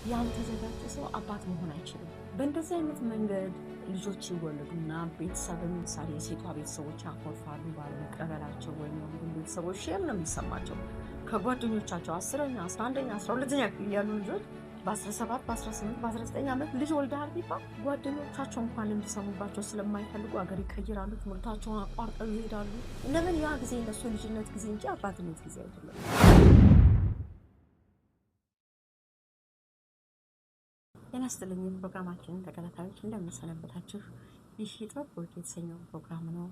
ያልተዘጋጀ ሰው አባት መሆን አይችልም። በእንደዚህ አይነት መንገድ ልጆች ይወለዱና ቤተሰብን፣ ምሳሌ የሴቷ ቤተሰቦች ያኮርፋሉ ባለመቀበላቸው፣ ወይም የወንዱን ቤተሰቦች shame ነው የሚሰማቸው። ከጓደኞቻቸው 10ኛ፣ 11ኛ፣ 12ኛ ክፍል ያሉ ልጆች በ17፣ በ18፣ በ19 ዓመት ልጅ ወልደሃል ቢባል ጓደኞቻቸው እንኳን እንዲሰሙባቸው ስለማይፈልጉ አገር ይቀይራሉ፣ ትምህርታቸውን አቋርጠው ይሄዳሉ። ለምን? ያ ጊዜ እነሱ የልጅነት ጊዜ እንጂ አባትነት ጊዜ አይደለም። ጤና ይስጥልኝ ፕሮግራማችንን ተከታታዮች፣ እንደምንሰነበታችሁ። ይህ የጥበብ ወግ የተሰኘው ፕሮግራም ነው።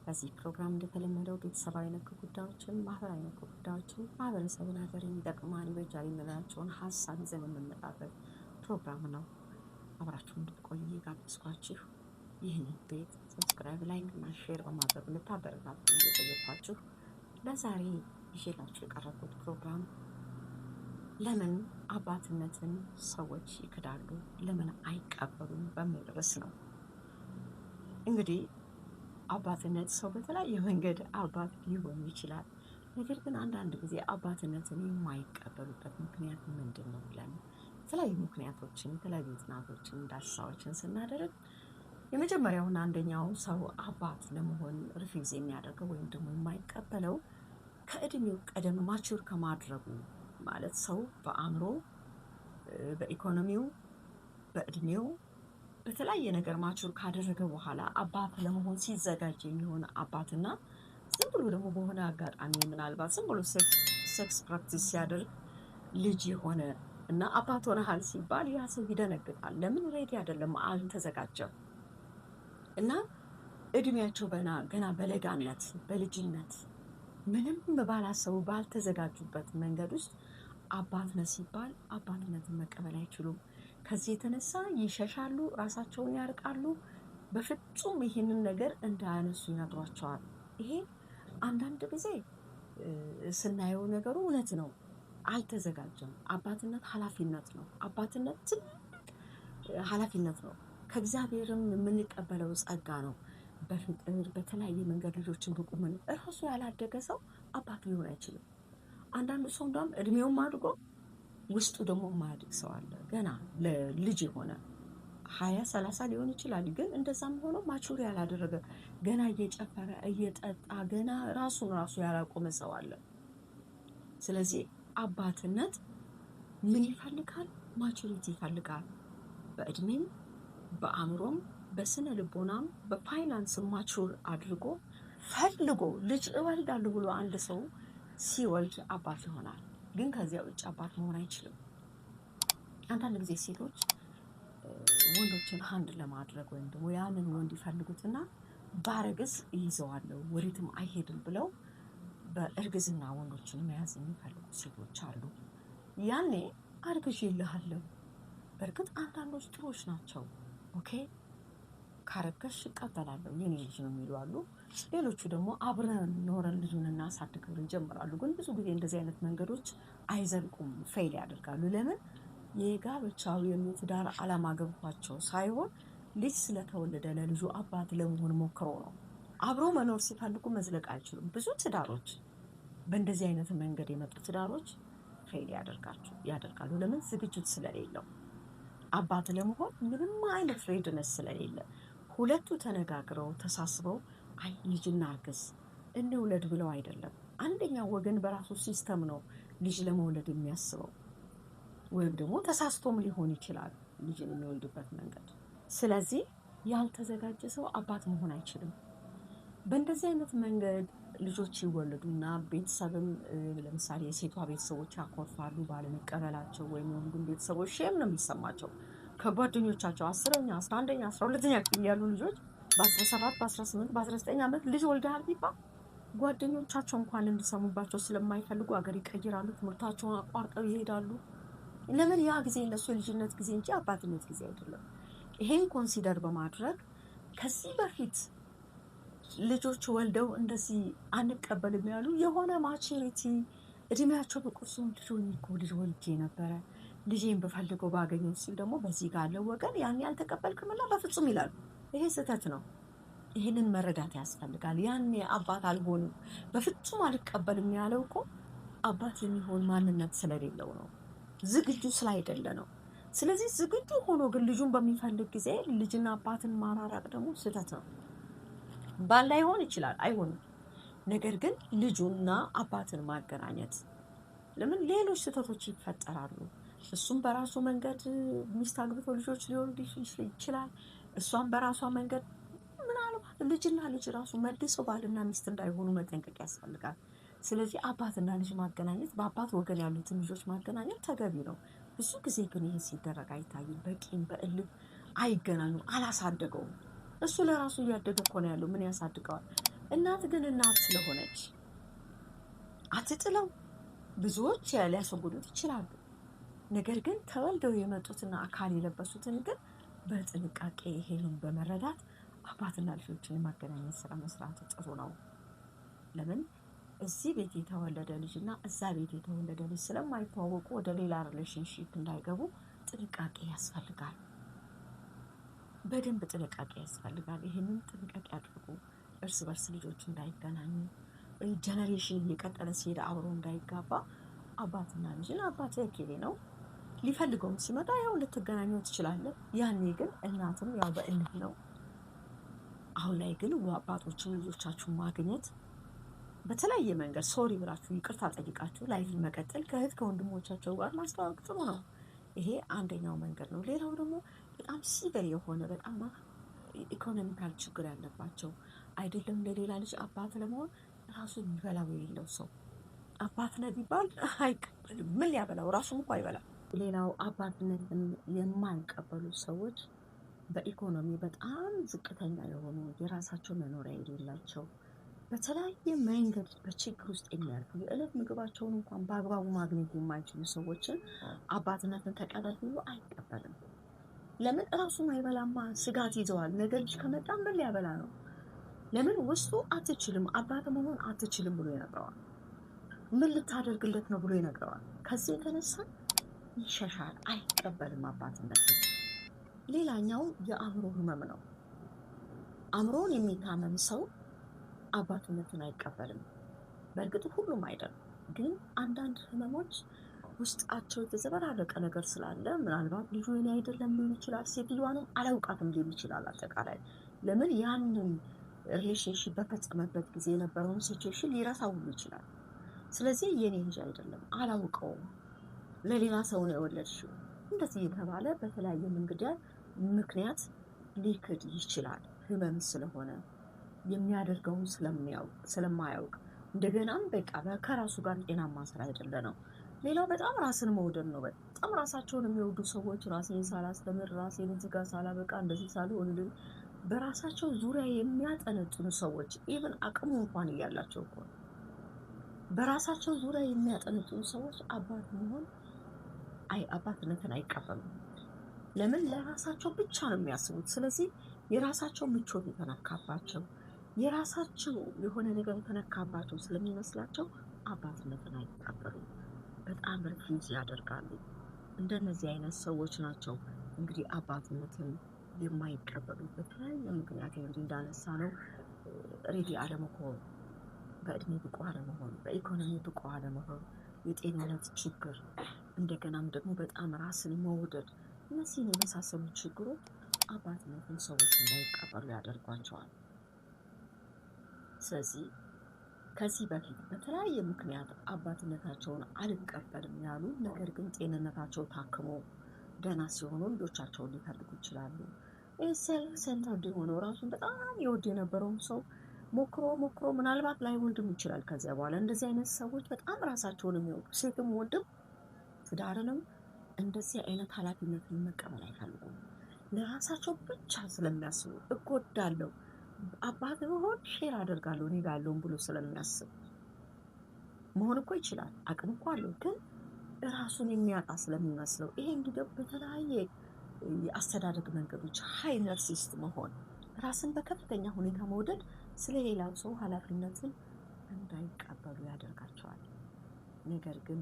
በዚህ ፕሮግራም እንደተለመደው ቤተሰባዊ ነክ ጉዳዮችን፣ ማህበራዊ ነክ ጉዳዮችን፣ ማህበረሰብን፣ ሀገርን ይጠቅማል፣ ይበጃል የምንላቸውን ሀሳብ ይዘን የምንመጣበት ፕሮግራም ነው። አብራችሁ እንድትቆዩ እየጋበዝኳችሁ ይህንን ቤት subscribe፣ like እና share በማድረግ እንድታበረታቱ እየጠየኳችሁ ለዛሬ ይዤላችሁ የቀረብኩት ፕሮግራም ለምን አባትነትን ሰዎች ይክዳሉ፣ ለምን አይቀበሉም በሚል ርዕስ ነው። እንግዲህ አባትነት ሰው በተለያየ መንገድ አባት ሊሆን ይችላል። ነገር ግን አንዳንድ ጊዜ አባትነትን የማይቀበሉበት ምክንያት ምንድን ነው ብለን የተለያዩ ምክንያቶችን፣ የተለያዩ ጥናቶችን፣ ዳሰሳዎችን ስናደርግ የመጀመሪያውና አንደኛው ሰው አባት ለመሆን refuse የሚያደርገው ወይም ደግሞ የማይቀበለው ከእድሜው ቀደም mature ከማድረጉ፣ ማለት ሰው በአእምሮ፣ በኢኮኖሚው፣ በእድሜው፣ በተለያየ ነገር mature ካደረገ በኋላ አባት ለመሆን ሲዘጋጅ የሚሆን አባትና ዝም ብሎ ደግሞ በሆነ አጋጣሚ ምናልባት ዝም ብሎ sex practice ሲያደርግ ልጅ የሆነ እና አባት ሆነሃል ሲባል ያ ሰው ይደነግጣል። ለምን? Ready አይደለም፣ አልተዘጋጀም። እና እድሜያቸው ገና ገና በለጋነት፣ በልጅነት፣ ምንም ባላሰቡ፣ ባልተዘጋጁበት መንገድ ውስጥ አባት ነህ ሲባል አባትነትን መቀበል አይችሉም። ከዚህ የተነሳ ይሸሻሉ፣ ራሳቸውን ያርቃሉ። በፍጹም ይህንን ነገር እንዳያነሱ ይነግሯቸዋል። ይሄ አንዳንድ ጊዜ ስናየው ነገሩ እውነት ነው። አልተዘጋጀም። አባትነት ኃላፊነት ነው። አባትነት ትልቅ ኃላፊነት ነው። ከእግዚአብሔርም የምንቀበለው ጸጋ ነው። በፍቅር፣ በተለያየ መንገድ ልጆችን ብቁ ምን እራሱ ያላደገ ሰው አባት ሊሆን አይችልም። አንዳንዱ ሰው እንደውም እድሜውም አድጎ ውስጡ ደግሞ የማያድግ ሰው አለ። ገና ልጅ የሆነ 20፣ 30 ሊሆን ይችላል። ግን እንደዛም ሆኖ mature ያላደረገ፣ ገና እየጨፈረ፣ እየጠጣ፣ ገና ራሱን ራሱ ያላቆመ ሰው አለ። ስለዚህ አባትነት ምን ይፈልጋል? Maturity ይፈልጋል። በእድሜም፣ በአእምሮም፣ በስነ ልቦናም፣ በፋይናንስ mature አድርጎ፣ ፈልጎ ልጅ እወልዳለሁ ብሎ አንድ ሰው ሲወልድ አባት ይሆናል። ግን ከዚያ ውጭ አባት መሆን አይችልም። አንዳንድ ጊዜ ሴቶች ወንዶችን handle ለማድረግ ወይም ደግሞ ያንን ወንድ ይፈልጉትና ባረግዝ እይዘዋለሁ፣ ወዴትም አይሄድም ብለው በእርግዝና ወንዶችን መያዝ የሚፈልጉ ሴቶች አሉ። ያኔ አርግዤልሃለሁ። በእርግጥ አንዳንዶች ጥሩዎች ናቸው። Okay፣ ካረገዝሽ እቀበላለሁ፣ የኔ ልጅ ነው የሚሉ አሉ። ሌሎቹ ደግሞ አብረን ኖረን ልጁን እናሳድግ ብለው ይጀምራሉ። ግን ብዙ ጊዜ እንደዚህ አይነት መንገዶች አይዘልቁም፣ fail ያደርጋሉ። ለምን? የጋብቻው የትዳር ዓላማ ገብቷቸው ሳይሆን ልጅ ስለተወለደ ለልጁ አባት ለመሆን ሞክሮ ነው። አብሮ መኖር ሲፈልጉ መዝለቅ አይችሉም። ብዙ ትዳሮች፣ በእንደዚህ አይነት መንገድ የመጡ ትዳሮች fail ያደርጋሉ። ለምን? ዝግጅት ስለሌለው፣ አባት ለመሆን ምንም አይነት readiness ስለሌለ። ሁለቱ ተነጋግረው፣ ተሳስበው አይ ልጅ እናርግዝ፣ እንውለድ ብለው አይደለም። አንደኛው ወገን በራሱ system ነው ልጅ ለመውለድ የሚያስበው፣ ወይም ደግሞ ተሳስቶም ሊሆን ይችላል ልጅን የሚወልድበት መንገድ። ስለዚህ ያልተዘጋጀ ሰው አባት መሆን አይችልም። በእንደዚህ አይነት መንገድ ልጆች ይወለዱና ቤተሰብም፣ ለምሳሌ የሴቷ ቤተሰቦች ያኮርፋሉ ባለመቀበላቸው፣ ወይም የወንዱን ቤተሰቦች shame ነው የሚሰማቸው። ከጓደኞቻቸው 10ኛ፣ 11ኛ፣ 12ኛ ክፍል ያሉ ልጆች በ17፣ በ18፣ በ19 ዓመት ልጅ ወልደሃል ቢባል ጓደኞቻቸው እንኳን እንዲሰሙባቸው ስለማይፈልጉ አገር ይቀይራሉ፣ ትምህርታቸውን አቋርጠው ይሄዳሉ። ለምን? ያ ጊዜ እነሱ የልጅነት ጊዜ እንጂ አባትነት ጊዜ አይደለም። ይሄን consider በማድረግ ከዚህ በፊት ልጆች ወልደው እንደዚህ አንቀበልም ያሉ የሆነ maturity፣ እድሜያቸው ብቁ ሲሆን ልጅ ሆኜ እኮ ልጅ ወልጄ ነበረ፣ ልጄን ብፈልገው ባገኘው ሲል ደግሞ በዚህ ጋር ያለው ወገን ያን ያልተቀበልክምና በፍጹም ይላሉ። ይሄ ስህተት ነው። ይህንን መረዳት ያስፈልጋል። ያኔ አባት አልሆንም፣ በፍጹም አልቀበልም ያለው እኮ አባት የሚሆን ማንነት ስለሌለው ነው። ዝግጁ ስላይደለ ነው። ስለዚህ ዝግጁ ሆኖ ግን ልጁን በሚፈልግ ጊዜ ልጅና አባትን ማራራቅ ደግሞ ስህተት ነው። ባል ላይሆን ይችላል፣ አይሆንም። ነገር ግን ልጁና አባትን ማገናኘት ለምን ሌሎች ስህተቶች ይፈጠራሉ። እሱም በራሱ መንገድ ሚስት አግብቶ ልጆች ሊወልድ ይችላል። እሷም በራሷ መንገድ ምናልባት ልጅና ልጅ ራሱ መልሰው ባልና ሚስት እንዳይሆኑ መጠንቀቅ ያስፈልጋል። ስለዚህ አባትና ልጅ ማገናኘት፣ በአባት ወገን ያሉትን ልጆች ማገናኘት ተገቢ ነው። ብዙ ጊዜ ግን ይህ ሲደረግ አይታይም። በቂም በእልህ አይገናኙም። አላሳደገውም። እሱ ለራሱ እያደገ እኮ ነው ያለው። ምን ያሳድገዋል? እናት ግን እናት ስለሆነች አትጥለው። ብዙዎች ሊያስወግዱት ይችላሉ። ነገር ግን ተወልደው የመጡትና አካል የለበሱትን ግን በጥንቃቄ ይሄንን በመረዳት አባትና ልጆችን የማገናኘት ስራ መስራት ጥሩ ነው። ለምን እዚህ ቤት የተወለደ ልጅና እዛ ቤት የተወለደ ልጅ ስለማይተዋወቁ ወደ ሌላ relationship እንዳይገቡ ጥንቃቄ ያስፈልጋል። በደንብ ጥንቃቄ ያስፈልጋል። ይህንን ጥንቃቄ አድርጉ። እርስ በርስ ልጆች እንዳይገናኙ፣ generation እየቀጠለ ሲሄድ አብሮ እንዳይጋባ አባትና ልጅን አባት እከሌ ነው ሊፈልገውም ሲመጣ ያው ልትገናኙ ትችላለህ። ያኔ ግን እናትም ያው በእልህ ነው። አሁን ላይ ግን አባቶችን ልጆቻችሁን ማግኘት በተለያየ መንገድ sorry ብላችሁ ይቅርታ ጠይቃችሁ life መቀጠል ከእህት ከወንድሞቻቸው ጋር ማስተዋወቅ ጥሩ ነው። ይሄ አንደኛው መንገድ ነው። ሌላው ደግሞ በጣም severe የሆነ በጣም economical ችግር ያለባቸው አይደለም ለሌላ ልጅ አባት ለመሆን ራሱ የሚበላው የሌለው ሰው አባት ነህ ቢባል አይቀበልም። ምን ሊያበላው ራሱም እኮ አይበላም። ሌላው አባትነትን የማይቀበሉ ሰዎች በኢኮኖሚ በጣም ዝቅተኛ የሆኑ፣ የራሳቸው መኖሪያ የሌላቸው፣ በተለያየ መንገድ በችግር ውስጥ የሚያልፉ፣ የዕለት ምግባቸውን እንኳን በአግባቡ ማግኘት የማይችሉ ሰዎችን አባትነትን ተቀበል ብሎ አይቀበልም። ለምን እራሱን አይበላማ፣ ስጋት ይዘዋል። ነገ ልጅ ከመጣ ምን ሊያበላ ነው? ለምን ውስጡ አትችልም፣ አባት መሆን አትችልም ብሎ ይነግረዋል። ምን ልታደርግለት ነው ብሎ ይነግረዋል። ከዚህ የተነሳ ይሸሻል፣ አይቀበልም አባትነትን። ሌላኛው የአእምሮ ህመም ነው። አእምሮን የሚታመም ሰው አባትነትን አይቀበልም። በእርግጥ ሁሉም አይደለም፣ ግን አንዳንድ ህመሞች ውስጣቸው የተዘበራረቀ ነገር ስላለ ምናልባት ልጁ የኔ አይደለም ሊሆን ይችላል፣ ሴትዮዋንም አላውቃትም ሊሆን ይችላል። አጠቃላይ ለምን ያንን relationship በፈጸመበት ጊዜ የነበረውን situation ሊረሳ ሁሉ ይችላል። ስለዚህ የኔ ልጅ አይደለም፣ አላውቀውም፣ ለሌላ ሰው ነው የወለድሽው፣ እንደዚህ የተባለ በተለያየ መንገድ ምክንያት ሊክድ ይችላል። ህመም ስለሆነ የሚያደርገውን ስለማያውቅ እንደገናም በቃ ከራሱ ጋር ጤናማ ስራ አይደለ ነው። ሌላው በጣም ራስን መውደድ ነው። በጣም ራሳቸውን የሚወዱ ሰዎች ራሴን ሳላስተምር፣ ራሴን እዚህ ጋር ሳላበቃ፣ እንደዚህ ሳልሆን በራሳቸው ዙሪያ የሚያጠነጥኑ ሰዎች even አቅሙ እንኳን እያላቸው እኮ ነው። በራሳቸው ዙሪያ የሚያጠነጥኑ ሰዎች አባት መሆን አባትነትን አይቀበሉም። ለምን ለራሳቸው ብቻ ነው የሚያስቡት። ስለዚህ የራሳቸው ምቾት የተነካባቸው፣ የራሳቸው የሆነ ነገር የተነካባቸው ስለሚመስላቸው አባትነትን አይቀበሉም። በጣም refuse ያደርጋሉ። እንደነዚህ አይነት ሰዎች ናቸው እንግዲህ አባትነትን የማይቀበሉ። በተለያየ ምክንያት እንግዲህ እንዳነሳ ነው ready አለመሆን፣ በእድሜ ብቁ አለመሆን፣ በኢኮኖሚ ብቁ አለመሆን፣ የጤንነት ችግር፣ እንደገናም ደግሞ በጣም ራስን መውደድ፣ እነዚህን የመሳሰሉ ችግሮች አባትነትን ሰዎች እንዳይቀበሉ ያደርጓቸዋል። ስለዚህ ከዚህ በፊት በተለያየ ምክንያት አባትነታቸውን አልቀበልም ያሉ ነገር ግን ጤንነታቸው ታክሞ ደህና ሲሆኑ ልጆቻቸውን ሊፈልጉ ይችላሉ። self centered የሆነው ራሱን በጣም ይወድ የነበረውን ሰው ሞክሮ ሞክሮ ምናልባት ላይወልድም ይችላል። ከዚያ በኋላ እንደዚህ አይነት ሰዎች በጣም ራሳቸውን የሚወዱ ሴትም ወንድም ትዳርንም እንደዚህ አይነት ኃላፊነትን መቀበል አይፈልጉም። ለራሳቸው ብቻ ስለሚያስቡ እጎዳለሁ፣ አባት ብሆን share አደርጋለሁ እኔ ጋር ያለውን ብሎ ስለሚያስብ መሆን እኮ ይችላል፣ አቅም እኮ አለው፣ ግን ራሱን የሚያጣ ስለሚመስለው ይሄ እንግዲህ በተለያየ የአስተዳደግ መንገዶች high narcissist መሆን፣ ራስን በከፍተኛ ሁኔታ መውደድ ስለሌላው ሰው ኃላፊነትን እንዳይቀበሉ ያደርጋቸዋል። ነገር ግን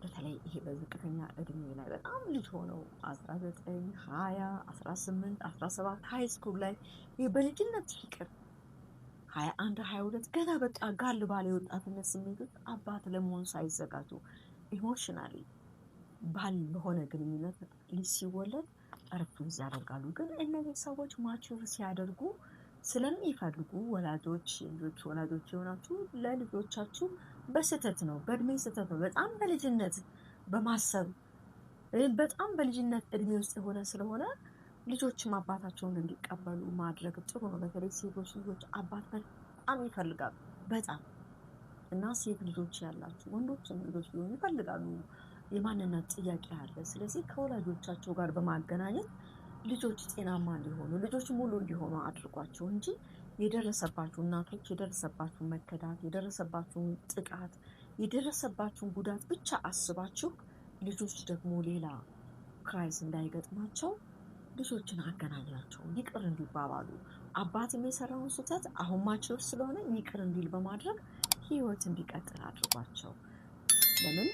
በተለይ ይሄ በዝቅተኛ እድሜ ላይ በጣም ልጅ ሆነው 19፣ 20፣ 18፣ 17 high school ላይ ይሄ በልጅነት ፍቅር 21፣ 22 ገና በቃ ጋል ባለ የወጣትነት ስሜቶች አባት ለመሆን ሳይዘጋጁ emotionally ባል በሆነ ግንኙነት ልጅ ሲወለድ refuse ያደርጋሉ። ግን እነዚህ ሰዎች mature ሲያደርጉ ስለሚፈልጉ ወላጆች፣ የልጆች ወላጆች የሆናችሁ ለልጆቻችሁ በስህተት ነው፣ በእድሜ ስህተት ነው፣ በጣም በልጅነት በማሰብ፣ በጣም በልጅነት እድሜ ውስጥ የሆነ ስለሆነ ልጆችም አባታቸውን እንዲቀበሉ ማድረግ ጥሩ ነው። በተለይ ሴቶች ልጆች አባት በጣም ይፈልጋሉ፣ በጣም። እና ሴት ልጆች ያላችሁ፣ ወንዶችም ልጆች ሊሆኑ ይፈልጋሉ። የማንነት ጥያቄ አለ። ስለዚህ ከወላጆቻቸው ጋር በማገናኘት ልጆች ጤናማ እንዲሆኑ፣ ልጆች ሙሉ እንዲሆኑ አድርጓቸው እንጂ የደረሰባችሁ እናቶች የደረሰባችሁን መከዳት፣ የደረሰባችሁን ጥቃት፣ የደረሰባችሁን ጉዳት ብቻ አስባችሁ ልጆች ደግሞ ሌላ crisis እንዳይገጥማቸው ልጆችን አገናኟቸው፣ ይቅር እንዲባባሉ፣ አባትም የሰራውን ስህተት አሁን mature ስለሆነ ይቅር እንዲል በማድረግ ህይወት እንዲቀጥል አድርጓቸው። ለምን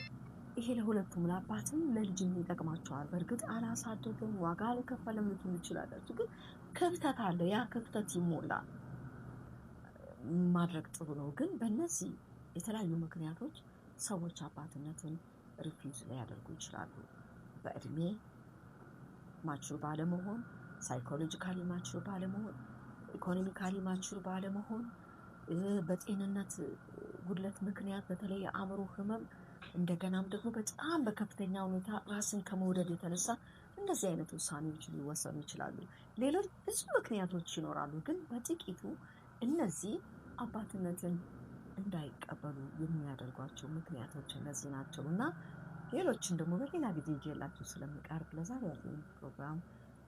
ይሄ ለሁለቱም ለአባትም ለልጅም ይጠቅማቸዋል። በእርግጥ አላሳደገም፣ ዋጋ አልከፈለም ልትሉ ትችላላችሁ። ግን ክፍተት አለ። ያ ክፍተት ይሞላል ማድረግ ጥሩ ነው። ግን በእነዚህ የተለያዩ ምክንያቶች ሰዎች አባትነትን refuse ሊያደርጉ ይችላሉ። በእድሜ mature ባለመሆን፣ psychologically mature ባለመሆን፣ economically mature ባለመሆን፣ በጤንነት ጉድለት ምክንያት፣ በተለይ የአእምሮ ህመም፣ እንደገናም ደግሞ በጣም በከፍተኛ ሁኔታ ራስን ከመውደድ የተነሳ እንደዚህ አይነት ውሳኔዎች ሊወሰኑ ይችላሉ። ሌሎች ብዙ ምክንያቶች ይኖራሉ። ግን በጥቂቱ እነዚህ አባትነትን እንዳይቀበሉ የሚያደርጓቸው ምክንያቶች እነዚህ ናቸው። እና ሌሎችን ደግሞ በሌላ ጊዜ ይዤላችሁ ስለምቀርብ ለዛሬ ያለኝ ፕሮግራም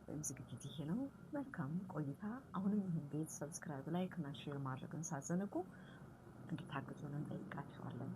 ወይም ዝግጅት ይሄ ነው። መልካም ቆይታ። አሁንም ይህን ቤት subscribe፣ like እና share ማድረግን ሳትዘነጉ እንድታግዙን እንጠይቃችኋለን።